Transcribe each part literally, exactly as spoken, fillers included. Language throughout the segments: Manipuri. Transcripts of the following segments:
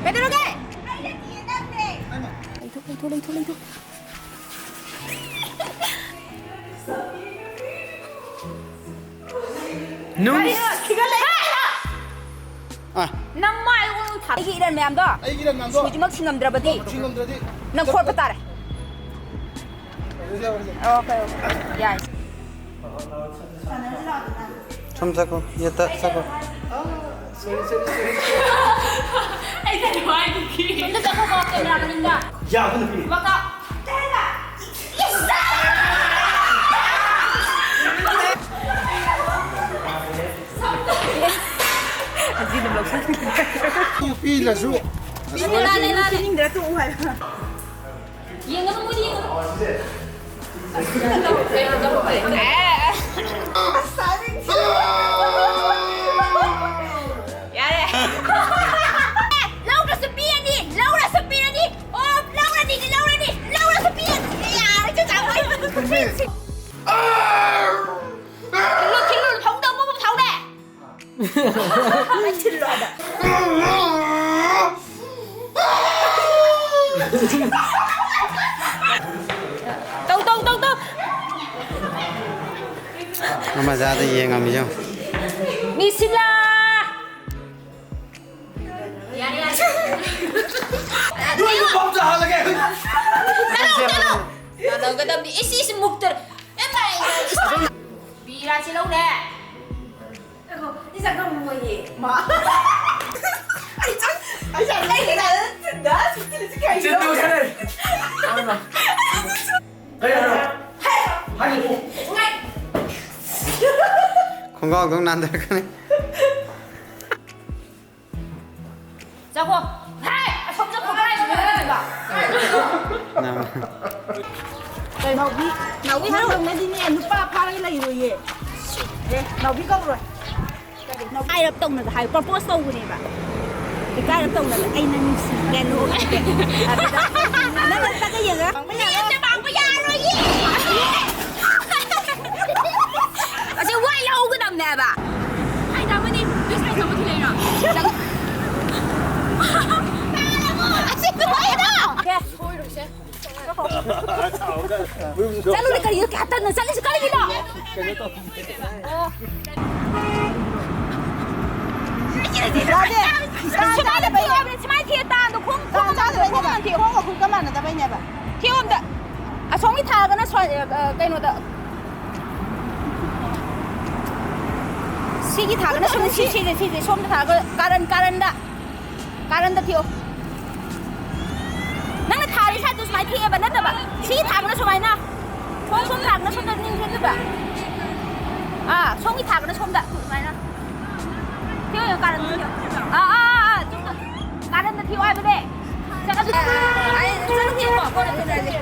ꯀꯩꯗꯧꯔꯒꯦ? ꯂꯩꯊꯣꯛ, ꯂꯩꯊꯣꯛ, ꯂꯩꯊꯣꯛ, ꯂꯩꯊꯣꯛ꯫ ꯅꯨꯡ- ꯀꯔꯤꯅꯣ? ꯈꯤꯒꯠꯂꯦ꯫ ꯑꯥ꯫ ꯅꯃꯥꯏ ꯑꯣꯟ ꯊꯥ-, ꯑꯩꯒꯤ ꯏꯔꯟ ꯃꯌꯥꯝꯗꯣ ꯑꯩꯒꯤ ꯏꯔꯟ ꯃꯌꯥꯝꯗꯣ ꯍꯧꯖꯤꯛꯃꯛ ꯁꯤꯡꯉꯝꯗ꯭ꯔꯕꯗꯤ꯫ ꯁꯤꯡꯉꯝꯗ꯭ꯔꯗꯤ꯫ ꯅꯪ ꯈꯣꯠꯄ ꯇꯥꯔꯦ꯫ Okay, okay. ꯌꯥꯏ꯫ ꯁꯨꯝ ꯆꯠꯈꯣ, ꯌꯦꯠꯇ ꯆꯠꯈꯣ꯫ ꯑꯩ ꯀꯩꯅꯣ ꯍꯥꯏꯈꯤꯒꯦ꯫ ꯁꯣꯝꯗ ꯆꯠꯈꯣꯀꯣ, ꯀꯦꯃꯦꯔꯥ ꯃꯅꯤꯡꯗ꯫ ꯌꯥꯕ ꯅꯨꯄꯤ꯫ ꯋꯥꯀꯥ꯫ ꯅꯨꯄꯤꯅꯁꯨ꯫ ꯃꯤꯅ ꯂꯥꯜꯂꯦ, ꯂꯥꯜꯂꯦ꯫ ꯄꯤꯅꯤꯡꯗ꯭ꯔ ꯇꯣꯛꯎ ꯍꯥꯏꯕ꯫ ꯌꯦꯡꯒꯅꯨ, ꯃꯣꯏꯗꯤ ꯌꯦꯡꯒꯅꯨ꯫ ꯌꯥꯔꯦ꯫ ꯂꯧꯔꯁꯨ ꯄꯤꯔꯅꯤ, ꯂꯧꯔꯁꯨ ꯄꯤꯔꯅꯤ꯫ ꯑꯣ, ꯂꯧꯔꯅꯤꯗꯤ ꯂꯧꯔꯅꯤ, ꯂꯧꯔꯁꯨ ꯄꯤꯔꯅꯤ꯫ ꯌꯥꯔꯦ, ꯆꯦ ꯆꯥꯎ, ꯑꯩ ꯊꯤꯜꯂꯨ, ꯊꯤꯜꯂꯨ, ꯊꯧꯗꯧ ꯃꯐꯝ ꯊꯧꯔꯦ꯫ ꯊꯤꯜꯂꯣ ꯍꯥꯏꯕ꯫ ꯇꯧ, ꯇꯧ, ꯇꯧ, ꯇꯧ꯫ ꯑꯃꯖꯥꯗ ꯌꯦꯡꯉꯝꯃꯤꯁꯦ ꯌꯦꯡꯉꯨ꯫ ꯃꯤꯁꯤꯂꯥ! ꯌꯥꯔꯦ, ꯌꯥꯔꯦ꯫ ꯅꯣꯏ ꯅꯨꯄꯥ ꯃꯆꯥ ꯍꯥꯜꯂꯒꯦ꯫ ꯆꯠꯂꯣ, ꯆꯠꯂꯣ꯫ ꯇꯥꯟꯅꯒꯗꯕꯅꯤ꯫ ꯏꯁ, ꯏꯁ, ꯃꯨꯛꯇ-, ꯑꯦ, ꯃꯥꯏ, ꯏꯁ꯫ ꯕꯤꯔꯥꯁꯤ ꯂꯧꯔꯦ꯫ ꯉꯥꯏꯈꯣ, ꯏꯆꯥ ꯉꯝꯃꯣꯏꯌꯦ꯫ ꯃꯥ꯫ ꯑꯩ ꯆꯪ-, ꯑꯩ ꯆꯪ-, ꯑꯩ ꯀꯩꯅꯣ ꯆꯤꯟꯗ ꯁꯨꯛ ꯊꯤꯜꯂꯤꯁꯤ ꯀꯩꯒꯤꯅꯣ? ꯆꯤꯟꯗ ꯃꯨꯠꯁꯜꯂꯦ꯫ ꯀꯩ ꯍꯥꯏꯅꯣ? ꯍꯥꯏꯒꯅꯨ꯫ ꯉꯥꯏ-, ꯈꯣꯡꯒ꯭ꯔꯥꯎꯗꯧ ꯅꯥꯟꯊꯔꯛꯀꯅꯤ꯫ ꯆꯠꯈꯣ꯫ ꯍꯦ! ꯑꯁꯣꯝ ꯆꯠꯈꯣ꯫ ꯀꯥꯏꯗꯅꯣ ꯆꯠꯈꯤꯕ? ꯅꯥꯟ-, ꯀꯩ ꯅꯥꯎꯕꯤ? ꯅꯥꯎꯕꯤ ꯍꯥꯏꯔꯣ꯫ ꯅꯪꯅꯗꯤꯅꯦ, ꯅꯨꯄꯥ ꯐꯥꯔꯒ ꯂꯩꯔꯣꯏꯌꯦ꯫ ꯑꯦ, ꯅꯥꯎꯕꯤ ꯀꯧꯔꯣꯏ꯫ ꯏꯀꯥꯏꯔꯞ ꯇꯧꯅꯒ ꯍꯥꯏ, propose ꯇꯧꯕꯅꯦꯕ꯫ ꯏꯀꯥꯏꯔꯞ ꯇꯧꯅꯒ, "ꯑꯩ ꯅꯪ ꯅꯨꯡꯁꯤꯌꯦ" ꯅꯣꯛꯑꯒ꯫ ꯑꯗꯨꯗ ꯅꯪ ꯆꯠꯀ ꯌꯦꯡꯉ꯫ ꯃꯤ ꯑꯝꯇ ꯃꯥꯡꯕ ꯌꯥꯔꯣꯏꯌꯦ꯫ ꯑꯁꯤ ꯋꯥꯏ ꯂꯧꯒꯗꯕꯅꯦꯕ꯫ ꯍꯥꯏ ꯇꯥꯕꯅꯤ, ꯕꯤꯁ ꯍꯥꯏ ꯇꯧꯕ ꯊꯤꯜꯂꯛꯏꯔꯣ? ꯑꯁꯤ ꯋꯥꯏꯗꯣ꯫ ꯆꯠꯂꯨꯅꯦ, ꯀꯔꯤꯅꯣ? ꯀꯌꯥ ꯇꯟꯅ ꯆꯠꯂꯤꯁꯤ ꯀꯔꯤꯒꯤꯅꯣ? ꯌꯥꯗꯦ꯫ ꯁꯨꯃꯥꯏꯅ ꯊꯤꯌꯣ ꯍꯥꯏꯕꯅꯦ, ꯁꯨꯃꯥꯏꯅ ꯊꯤꯌꯣ, ꯇꯥꯡꯗꯣ ꯈꯣꯡ, ꯈꯣꯡ ꯆꯥꯗꯕꯩꯅꯦꯕ꯫ ꯈꯣꯡ ꯈꯨꯠꯀ ꯃꯥꯟꯅꯗꯕꯩꯅꯦꯕ꯫ ꯊꯤꯌꯣ ꯑꯝꯇ꯫ ꯑꯁꯣꯝꯒꯤ ꯊꯥꯔꯒꯅ ꯁꯣ-, ꯑ, ꯀꯩꯅꯣꯗ꯫ ꯁꯤꯒꯤ ꯊꯥꯔꯒꯅ ꯁꯣꯝꯗ, ꯁꯤ, ꯁꯤꯁꯦ, ꯁꯤꯁꯦ, ꯁꯣꯝꯗ ꯊꯥꯔꯒ ꯀꯥꯔꯟ, ꯀꯥꯔꯟꯗ꯫ ꯀꯥꯔꯟꯗ ꯊꯤꯌꯣ꯫ ꯅꯪꯅ ꯊꯥꯔꯤ ꯁꯥꯏꯗꯇꯨ ꯁꯨꯃꯥꯏꯅ ꯊꯤꯑꯦꯕ ꯅꯠꯇꯕ꯫ ꯁꯤ ꯊꯥꯕꯅ ꯁꯨꯃꯥꯏꯅ꯫ ꯁꯣꯝ, ꯁꯣꯝ ꯊꯥꯕꯅ ꯁꯣꯝꯗ ꯅꯤꯡ ꯊꯤꯗꯣꯏꯕ꯫ ꯑꯥ, ꯁꯣꯝꯒꯤ ꯊꯥꯕꯅ ꯁꯣꯝꯗ꯫ ꯁꯨꯃꯥꯏꯅ꯫ ꯊꯤꯌꯣ, ꯀꯥꯔꯟꯗ ꯊꯤꯌꯣ꯫ ꯑꯥ, ꯑꯥ, ꯑꯥ, ꯑꯥ, ꯆꯨꯝꯅ꯫ ꯀꯥꯔꯟꯗ ꯊꯤꯌꯣ ꯍꯥꯏꯕꯅꯦ꯫ ꯆꯠꯂꯁꯤ꯫ ꯑꯩ ꯆꯠꯂꯨꯈꯤꯒꯦꯀꯣ, ꯀꯣꯟꯅ ꯊꯦꯡꯅꯔꯁꯤ꯫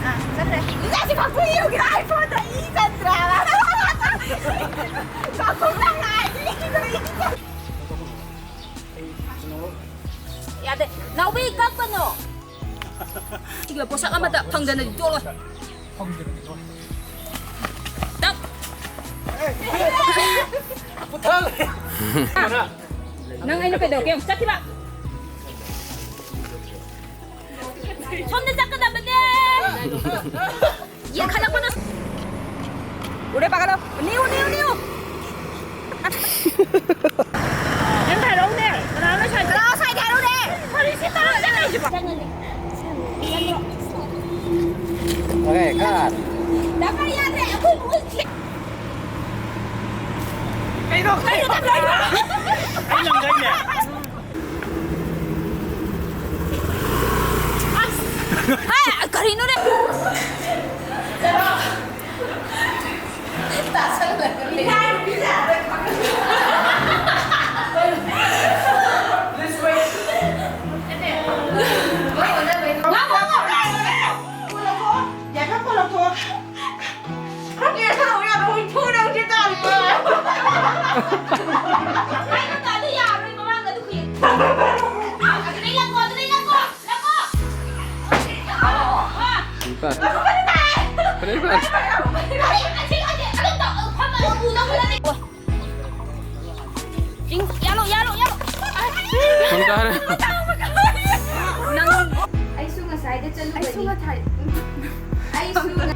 ꯑꯥ, ꯆꯠꯈ꯭ꯔꯦ꯫ ꯏꯆꯥꯁꯤ ꯀꯥꯎꯊꯣꯛꯏ, ꯌꯦꯡꯉꯨ, iPhone-ꯗ ꯏ ꯆꯟꯗ꯭ꯔꯦ ꯍꯥꯏꯕ꯫ ꯀꯥꯎꯊꯣꯛꯇ ꯉꯥꯏꯔꯤ꯫ ꯌꯥꯗꯦ꯫ ꯅꯥꯎꯕꯤ, ꯀꯛꯄꯅꯣ꯫ ꯁꯤꯒꯤ ꯄꯣꯠꯁꯛ ꯑꯃꯠꯇ ꯐꯪꯗꯅꯗꯤ ꯇꯣꯛꯑꯣꯏ꯫ ꯇꯛ꯫ ꯅꯪ ꯑꯩꯅ ꯀꯩꯗꯧꯔꯛꯀꯦ? ꯆꯠꯈꯤꯕ꯫ ꯁꯣꯝꯗ ꯆꯠꯀꯗꯕꯅꯦ꯫ ꯌꯦꯡꯈꯠꯂꯛꯄꯗ꯫ ꯎꯔꯦ ꯄꯥꯒꯂꯣ꯫ New, new, new. ꯅꯪ ꯍꯥꯏꯔꯛꯎꯅꯦ꯫ ꯀꯅꯥꯅꯣ ꯁꯥꯏꯗ? ꯀꯅꯥꯅꯣ ꯁꯥꯏꯗ ꯍꯥꯏꯔꯛꯎꯅꯦ꯫ ꯀꯔꯤ ꯁꯤ ꯇꯧꯔ ꯆꯠꯂꯤꯁꯤꯕꯣ? Okay, cut. ꯗꯔꯀꯥꯔ ꯌꯥꯗ꯭ꯔꯦ꯫ ꯑꯩꯈꯣꯏ ꯏꯃꯨꯡ ꯀꯩꯅꯣ? ꯀꯩꯅꯣ? ꯀꯩꯅꯣ? ꯑꯩ ꯅꯪ ꯀꯩꯅꯦ? ꯑꯁ! ꯍꯥꯏ, ꯀꯔꯤꯅꯣꯅꯦ? ꯐꯔꯦ, ꯐꯔꯦ꯫ ꯆꯤꯡ-, ꯌꯥꯜꯂꯣ, ꯌꯥꯜꯂꯣ, ꯌꯥꯜꯂꯣ꯫ ꯐꯣꯟ ꯀꯥꯔꯦ꯫ ꯅꯪ ꯑꯩꯁꯨ ꯉꯁꯥꯏꯗ ꯆꯠꯂꯨꯕꯅꯤ꯫ ꯑꯩꯁꯨ ꯉꯁꯥꯏ-, ꯑꯩꯁꯨ ꯉ-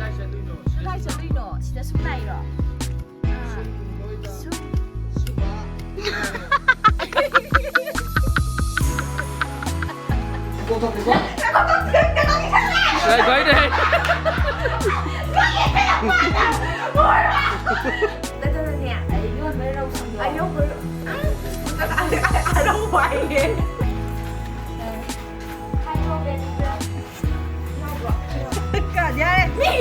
ꯀꯗꯥꯏ ꯆꯠꯂꯨꯏꯅꯣ? ꯁꯤꯗ ꯁꯨꯝ ꯂꯥꯛꯏꯔꯣ? ꯑꯥ꯫ ꯁꯨꯝ꯫ ꯂꯩꯈꯣꯏꯅꯦ꯫ ꯅꯠꯇꯅꯅꯦ, ꯑꯩ ꯌꯣꯟꯕ ꯔꯧꯁꯤꯡꯗꯣ꯫ ꯑꯌꯣꯛꯄ ꯔꯧ-, ꯎꯝ, ꯑꯔꯧꯕ ꯍꯥꯏꯌꯦ꯫ ꯌꯥꯔꯦ꯫ ꯃꯤ!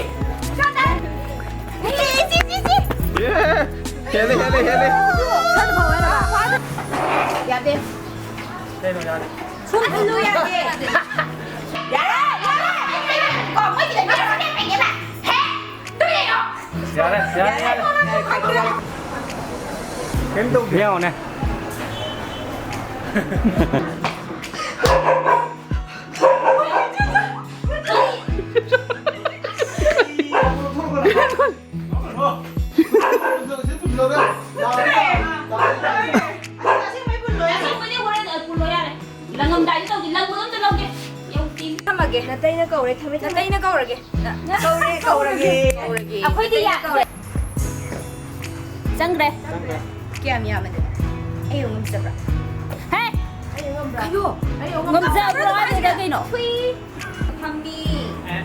ꯌꯦ! ꯍꯦꯜꯂꯦ, ꯍꯦꯜꯂꯦ, ꯍꯦꯜꯂꯦ꯫ ꯌꯥꯗꯦ꯫ ꯀꯩꯅꯣ ꯌꯥꯗꯦ? ꯁꯨꯝ ꯍꯜꯂꯨ ꯌꯥꯗꯦ꯫ ꯌꯥꯔꯦ, ꯌꯥꯔꯦ꯫ ꯀꯣ, ꯃꯣꯏꯒꯤꯗ ꯃꯤ ꯑꯃ ꯂꯦꯞꯄꯩꯅꯦꯕ꯫ ꯍꯦ? ꯇꯨꯃꯤꯟ ꯂꯩꯌꯣ꯫ ꯌꯥꯔꯦ, ꯌꯥꯔꯦ, ꯌꯥꯔꯦ꯫ ꯀꯩꯝ ꯇꯧꯗꯦ꯫ ꯌꯦꯡꯉꯣꯅꯦ꯫ ꯑꯁꯦꯡꯕꯅꯤ, ꯍꯣꯔꯦꯟ ꯄꯨꯜꯂꯣ ꯌꯥꯔꯦ꯫ ꯂꯪꯉꯝꯗꯥꯏꯗ ꯇꯧꯒꯦ, ꯂꯪꯕꯗꯣ ꯑꯝꯇ ꯂꯧꯒꯦ꯫ ꯌꯧꯗꯦ꯫ ꯊꯝꯃꯒꯦ꯫ ꯅꯇꯩꯅ ꯀꯧꯔꯦ, ꯊꯝꯃꯦ, ꯊꯝꯃꯦ꯫ ꯅꯇꯩꯅ ꯀꯧꯔꯒꯦ꯫ ꯀꯧꯔꯦ, ꯀꯧꯔꯒꯦ꯫ ꯀꯧꯔꯒꯦ꯫ ꯑꯩꯈꯣꯏꯗꯤ ꯌꯥ-, ꯆꯪꯈ꯭ꯔꯦ꯫ ꯆꯪꯈ꯭ꯔꯦ꯫ ꯀꯌꯥꯝ ꯌꯥꯝꯃꯗꯤ? ꯑꯩ ꯌꯦꯡꯉꯨ ꯉꯝꯖꯕ꯭ꯔꯥ? ꯍꯦ! ꯑꯩ ꯌꯦꯡꯉꯨ ꯉꯝꯕ꯭ꯔꯥ? ꯀꯩꯅꯣ? ꯑꯩ ꯌꯦꯡꯉꯨ ꯉꯝꯕ꯭ꯔꯥ? ꯉꯝꯖꯕ꯭ꯔꯣ ꯍꯥꯏꯁꯤꯗ ꯀꯩꯅꯣ? ꯍꯨꯏ! ꯐꯝꯃꯤ꯫ ꯑꯦ꯫